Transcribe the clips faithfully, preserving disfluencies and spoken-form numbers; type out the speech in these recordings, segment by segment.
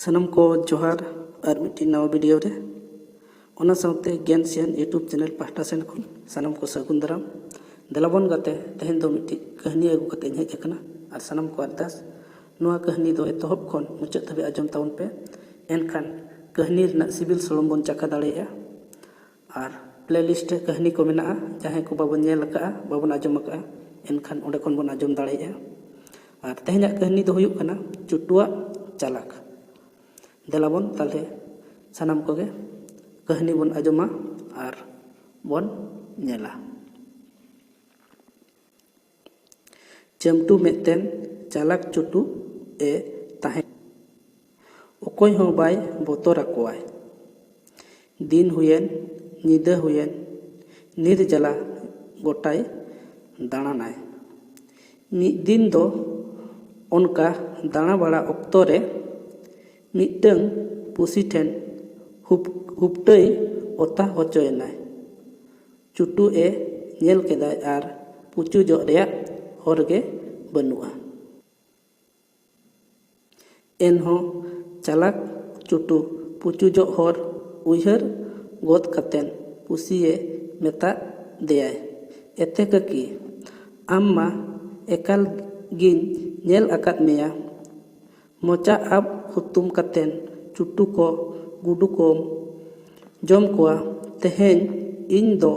ᱥᱟᱱᱟᱢ ᱠᱚ ᱡᱚᱦᱟᱨ ᱟᱨ ᱢᱤᱫᱴᱤᱡ ᱱᱟᱣᱟ ᱵᱷᱤᱰᱤᱭᱳ ᱨᱮ᱾ ᱚᱱᱟ ᱥᱟᱶᱛᱮ ᱜᱮᱱ ᱥᱤᱭᱟᱱ ᱤᱭᱩᱴᱩᱵᱽ ᱪᱮᱱᱮᱞ ᱯᱟᱦᱴᱟ ᱥᱮᱱ ᱠᱷᱚᱱ ᱥᱟᱱᱟᱢ ᱠᱚ ᱥᱟᱹᱜᱩᱱ ᱫᱟᱨᱟᱢ᱾ ᱫᱮᱞᱟᱵᱚᱱ ᱜᱟᱛᱮ, ᱛᱮᱦᱮᱧ ᱫᱚ ᱢᱤᱫᱴᱤᱡ ᱠᱟᱹᱦᱱᱤ ᱟᱹᱜᱩ ᱠᱟᱛᱮ ᱤᱧ ᱦᱮᱡ ᱟᱠᱟᱱᱟ ᱟᱨ ᱥᱟᱱᱟᱢ ᱠᱚ ᱟᱨᱫᱟᱥ, ᱱᱚᱣᱟ ᱠᱟᱹᱦᱱᱤ ᱫᱚ ᱮᱛᱚᱦᱚᱵ ᱠᱷᱚᱱ ᱢᱩᱪᱟᱹᱫ ᱫᱷᱟᱹᱵᱤᱡ ᱟᱸᱡᱚᱢ ᱛᱟᱵᱚᱱ ᱯᱮ᱾ ᱮᱱᱠᱷᱟᱱ ᱠᱟᱹᱦᱱᱤ ᱨᱮᱱᱟᱜ ᱥᱤᱵᱤᱞ ᱥᱚᱲᱚᱢ ᱵᱚᱱ ᱪᱟᱠᱷᱟ ᱫᱟᱲᱮᱭᱟᱜᱼᱟ᱾ ᱟᱨ ᱯᱞᱮᱞᱤᱥᱴ ᱨᱮ ᱠᱟᱹᱦᱱᱤ ᱠᱚ ᱢᱮᱱᱟᱜᱼᱟ, ᱡᱟᱦᱟᱸᱭ ᱠᱚ ᱵᱟᱵᱚᱱ ᱧᱮᱞ ᱟᱠᱟᱫᱼᱟ, ᱵᱟᱵᱚᱱ ᱟᱸᱡᱚᱢ ᱟᱠᱟᱫᱼᱟ, ᱮᱱᱠᱷᱟᱱ ᱚᱸᱰᱮ ᱠᱷᱚᱱ ᱵᱚᱱ ᱟᱸᱡᱚᱢ ᱫᱟᱲᱮᱭᱟᱜᱼᱟ᱾ ᱟᱨ ᱛᱮᱦᱮᱧᱟᱜ ᱠᱟᱹᱦᱱᱤ ᱫᱚ ᱦᱩᱭᱩᱜ ᱠᱟᱱᱟ ᱪᱩᱴᱩᱣᱟᱜ ᱪᱟᱞᱟᱠ᱾ ᱫᱮᱞᱟᱵᱚᱱ ᱛᱟᱦᱞᱮ ᱥᱟᱱᱟᱢ ᱠᱚᱜᱮ ᱠᱟᱹᱦᱱᱤ ᱵᱚᱱ ᱟᱸᱡᱚᱢᱟ ᱟᱨ ᱵᱚᱱ ᱧᱮᱞᱟ᱾ ᱪᱟᱹᱢᱴᱩ ᱢᱤᱫᱴᱮᱱ ᱪᱟᱞᱟᱠ ᱪᱩᱴᱩ ᱮ ᱛᱟᱦᱮᱸ᱾ ᱚᱠᱚᱭ ᱦᱚᱸ ᱵᱟᱭ ᱵᱚᱛᱚᱨ ᱟᱠᱚᱣᱟᱭ᱾ ᱫᱤᱱ ᱦᱩᱭᱮᱱ, ᱧᱤᱫᱟᱹ ᱦᱩᱭᱮᱱ, ᱱᱤᱨ ᱡᱟᱞᱟ ᱜᱚᱴᱟᱭ ᱫᱟᱬᱟᱱᱟᱭ᱾ ᱢᱤᱫ ᱫᱤᱱ ᱫᱚ ᱚᱱᱠᱟ ᱫᱟᱬᱟ ᱵᱟᱲᱟ ᱚᱠᱛᱚ ᱨᱮ ᱢᱤᱫᱴᱟᱹᱝ ᱯᱩᱥᱤ ᱴᱷᱮᱱ ᱦᱩᱯ-, ᱦᱩᱯᱴᱟᱹᱭ ᱚᱛᱟ ᱦᱚᱪᱚᱭᱮᱱᱟᱭ᱾ ᱪᱩᱴᱩ ᱮ ᱧᱮᱞ ᱠᱮᱫᱟᱭ ᱟᱨ ᱯᱩᱪᱩᱡᱚᱜ ᱨᱮᱭᱟᱜ ᱦᱚᱨ ᱜᱮ ᱵᱟᱹᱱᱩᱜᱼᱟ᱾ ᱮᱱᱦᱚᱸ ᱪᱟᱞᱟᱠ ᱪᱩᱴᱩ ᱯᱩᱪᱩᱡᱚᱜ ᱦᱚᱨ ᱩᱭᱦᱟᱹᱨ ᱜᱚᱫ ᱠᱟᱛᱮᱱ ᱯᱩᱥᱤᱭᱮ ᱢᱮᱛᱟᱫ ᱫᱮᱭᱟᱭ, "ᱮᱛᱮ ᱠᱟᱹᱠᱤ, ᱟᱢ ᱢᱟ ᱮᱠᱟᱞ ᱜᱤᱧ ᱧᱮᱞ ᱟᱠᱟᱫ ᱢᱮᱭᱟ᱾ ᱢᱚᱪᱟ ᱟᱵ ᱦᱩᱛᱩᱢ ᱠᱟᱛᱮᱱ ᱪᱩᱴᱩ ᱠᱚ ᱜᱩᱰᱩ ᱠᱚᱢ ᱡᱚᱢ ᱠᱚᱣᱟ᱾ ᱛᱮᱦᱮᱧ ᱤᱧ ᱫᱚ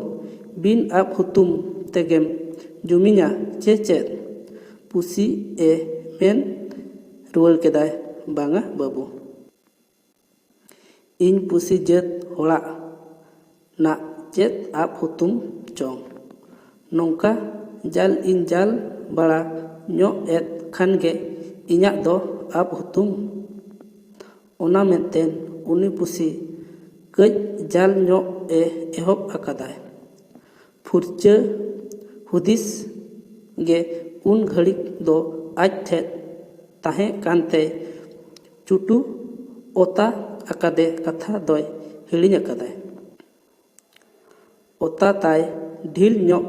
ᱵᱤᱱ ᱟᱵ ᱦᱩᱛᱩᱢ ᱛᱮᱜᱮᱢ ᱡᱩᱢᱤᱧᱟ ᱪᱮ ᱪᱮᱫ?" ᱯᱩᱥᱤ ᱮ ᱢᱮᱱ ᱨᱩᱣᱟᱹᱲ ᱠᱮᱫᱟᱭ, "ᱵᱟᱝᱟ ᱵᱟᱹᱵᱩ, ᱤᱧ ᱯᱩᱥᱤ ᱡᱟᱹᱛ ᱦᱚᱲᱟᱜ ᱱᱟᱜ ᱪᱮᱫ ᱟᱵ ᱦᱩᱛᱩᱢ ᱪᱚᱝ? ᱱᱚᱝᱠᱟ ᱡᱟᱞ ᱤᱧ ᱡᱟᱞ ᱵᱟᱲᱟ ᱧᱚᱜ ᱮᱫ ᱠᱷᱟᱱ ᱜᱮ ᱤᱧᱟᱜ ᱫᱚ ᱟᱵ ᱦᱩᱛᱩᱢ?" ᱚᱱᱟ ᱢᱮᱱᱛᱮ ᱩᱱᱤ ᱯᱩᱥᱤ ᱠᱟᱹᱡ ᱡᱟᱞ ᱧᱚᱜ ᱮ ᱮᱦᱚᱵ ᱟᱠᱟᱫᱟᱭ᱾ ᱯᱷᱩᱨᱪᱟᱹ ᱦᱩᱫᱤᱥ ᱜᱮ ᱩᱱ ᱜᱷᱟᱹᱲᱤᱠ ᱫᱚ ᱟᱡ ᱴᱷᱮᱱ ᱛᱟᱦᱮᱸ ᱠᱟᱱᱛᱮ ᱪᱩᱴᱩ ᱚᱛᱟ ᱟᱠᱟᱫᱮ ᱠᱟᱛᱷᱟ ᱫᱚᱭ ᱦᱤᱲᱤᱧ ᱟᱠᱟᱫᱟᱭ᱾ ᱚᱛᱟ ᱛᱟᱭ ᱰᱷᱤᱞ ᱧᱚᱜ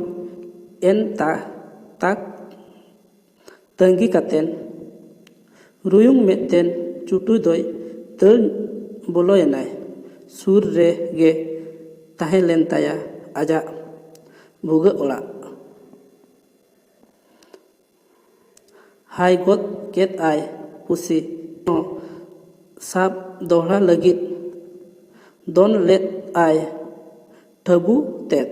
ᱮᱱ ᱛᱟ-, ᱛᱟᱠ ᱛᱟᱺᱜᱤ ᱠᱟᱛᱮᱱ ᱨᱩᱭᱩᱝ ᱢᱮᱫ ᱛᱮᱱ ᱪᱩᱴᱩ ᱫᱚᱭ ᱫᱟᱹᱲ ᱵᱚᱞᱚᱭᱮᱱᱟᱭ᱾ ᱥᱩᱨ ᱨᱮ ᱜᱮ ᱛᱟᱦᱮᱸ ᱞᱮᱱ ᱛᱟᱭᱟ ᱟᱡᱟᱜ ᱵᱷᱩᱜᱟᱹᱜ ᱚᱲᱟᱜ᱾ ᱦᱟᱭ ᱜᱚᱫ ᱠᱮᱫ ᱟᱭ ᱯᱩᱥᱤ ᱦᱚᱸ ᱥᱟᱵ ᱫᱚᱦᱲᱟ ᱞᱟᱹᱜᱤᱫ ᱫᱚᱱ ᱞᱮᱫ ᱟᱭ ᱴᱷᱟᱹᱵᱩ ᱛᱮᱫ᱾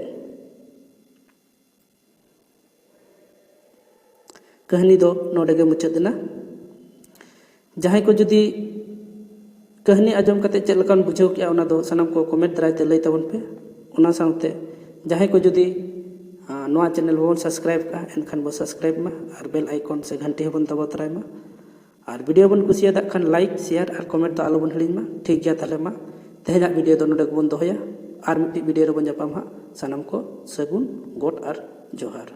ᱠᱟᱹᱦᱱᱤ ᱫᱚ ᱱᱚᱰᱮ ᱜᱮ ᱢᱩᱪᱟᱹᱫ ᱮᱱᱟ᱾ ᱡᱟᱦᱟᱸᱭ ᱠᱚ ᱡᱩᱫᱤ ᱠᱟᱹᱦᱱᱤ ᱟᱸᱡᱚᱢ ᱠᱟᱛᱮ ᱪᱮᱫ ᱞᱮᱠᱟᱢ ᱵᱩᱡᱷᱟᱹᱣ ᱠᱮᱜᱼᱟ, ᱚᱱᱟ ᱫᱚ ᱥᱟᱱᱟᱢ ᱠᱚ ᱠᱚᱢᱮᱱᱴ ᱫᱟᱨᱟᱭ ᱛᱮ ᱞᱟᱹᱭ ᱛᱟᱵᱚᱱ ᱯᱮ᱾ ᱚᱱᱟ ᱥᱟᱶᱛᱮ ᱡᱟᱦᱟᱸᱭ ᱠᱚ ᱡᱩᱫᱤ ᱟᱸ, ᱱᱚᱣᱟ ᱪᱮᱱᱮᱞ ᱵᱟᱵᱚᱱ ᱥᱟᱵᱥᱠᱨᱟᱭᱤᱵ ᱠᱟᱜᱼᱟ, ᱮᱱᱠᱷᱟᱱ ᱵᱚ ᱥᱟᱵᱥᱠᱨᱟᱭᱤᱵ ᱢᱟ ᱟᱨ ᱵᱮᱞ ᱟᱭᱠᱚᱱ ᱥᱮ ᱜᱷᱟᱱᱴᱤ ᱦᱚᱸᱵᱚᱱ ᱫᱟᱵᱟᱣ ᱛᱚᱨᱟᱭ ᱢᱟ᱾ ᱟᱨ ᱵᱷᱤᱰᱤᱭᱳ ᱵᱚᱱ ᱠᱩᱥᱤᱭᱟᱫᱟᱜ ᱠᱷᱟᱱ ᱞᱟᱭᱤᱠ, ᱥᱮᱭᱟᱨ ᱟᱨ ᱠᱚᱢᱮᱱᱴ ᱫᱚ ᱟᱞᱚᱵᱚᱱ ᱦᱤᱲᱤᱧ ᱢᱟ᱾ ᱴᱷᱤᱠ ᱜᱮᱭᱟ, ᱛᱟᱦᱚᱞᱮ ᱢᱟ ᱛᱮᱦᱮᱧᱟᱜ ᱵᱷᱤᱰᱤᱭᱳ ᱫᱚ ᱱᱚᱰᱮ ᱜᱮᱵᱚᱱ ᱫᱚᱦᱚᱭᱟ᱾ ᱟᱨ ᱢᱤᱫᱴᱤᱡ ᱵᱷᱤᱰᱤᱭᱳ ᱨᱮᱵᱚᱱ ᱧᱟᱯᱟᱢ ᱦᱟᱸᱜ᱾ ᱥᱟᱱᱟᱢ ᱠᱚ ᱥᱟᱹᱜᱩᱱ ᱜᱚᱰ ᱟᱨ ᱡᱚᱦᱟᱨ᱾